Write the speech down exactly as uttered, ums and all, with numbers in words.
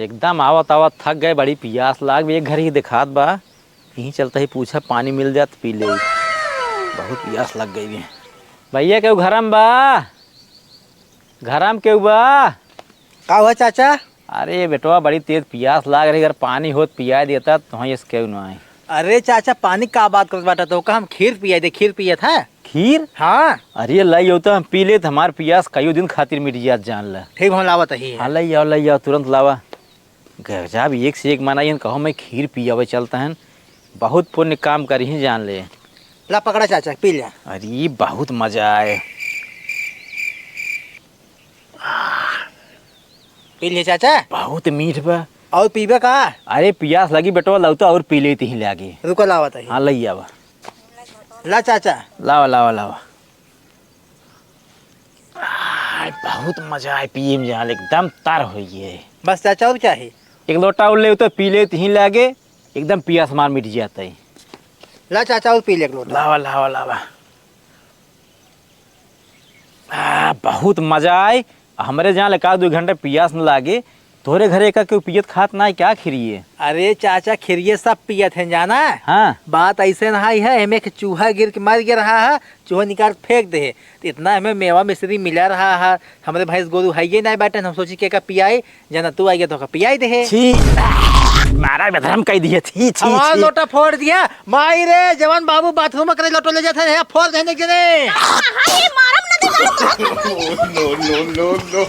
एकदम आवत आवत थक गए, बड़ी पियास लाग भी एक घर ही दिखात बा। यहीं चलते ही पूछा, पानी मिल जात पी ले। बहुत पियास लग गई भी। भैया केहू घरम बा? घरम केहू बा? का हुआ चाचा? अरे बेटवा, बड़ी तेज पियास लाग रही, अगर पानी होत पिया देता तो। हाँ, ये केहू ना आए। अरे चाचा, पानी का बात करत बाटा? तो का हम खीर पिया दे, खीर पिया था। खीर? हाँ। अरे लाई आओ तो हम पी लेत, हमार पियास कईयो दिन खातिर मिट जात जान ला। ठीक, हम लावत ही। हाँ, लाई आओ, लाई आओ, तुरंत लावा। गजब, एक से एक मनाई हन, कहो मैं खीर पियावे चलता हन, बहुत पुण्य काम करी ही जान ले। ला पकड़ा चाचा, पी लिया। अरे बहुत मजा आए। पी लिया चाचा। बहुत मीठ बा। और पीबे का? अरे पियास लगी बेटवा, लौता और पी लेती ही लागे। रुको लावत ही। हाँ, लई आवा। ला चाचा। लावा, लावा, लावा। आय, बहुत मजा आए पिए में जान, एकदम तर होइए। बस चाचा, और चाही? एक लोटा और ले तो पी लेती ही लागे, एकदम पियास मार मिट जाता है। ला चाचा, और पी ले एक लोटा। लावा, लावा, लावा। आ, बहुत मजा आए। हमरे जान ले का दो घंटे पियास न लागे। तोहरे घरे का केहू पियत खात ना है क्या खिरिये? अरे चाचा, खिरिये सब पियत हैं जाना। हाँ। बात ऐसे ना है, एमे एक चूहा गिर के मर गया रहा है, चूहा निकाल फेंक दे है। तो इतना हमें मेवा मिश्री मिला रहा है, हमरे भैंस गोरू है ये नहीं बैठे, हम सोची के का पियाई, जाना तू आई गया तो का पियाई दे है। छी, मारा बेधरम कह दिए, छी, छी, हमार छी। लोटा फोड़ दिया, माई रे, जवान बाबू बाथरूम में करे लोटो ले जाते हैं, फोड़ देने के ने। हाँ, ये मारम ना दे, मारम ना दे। No, no, no, no।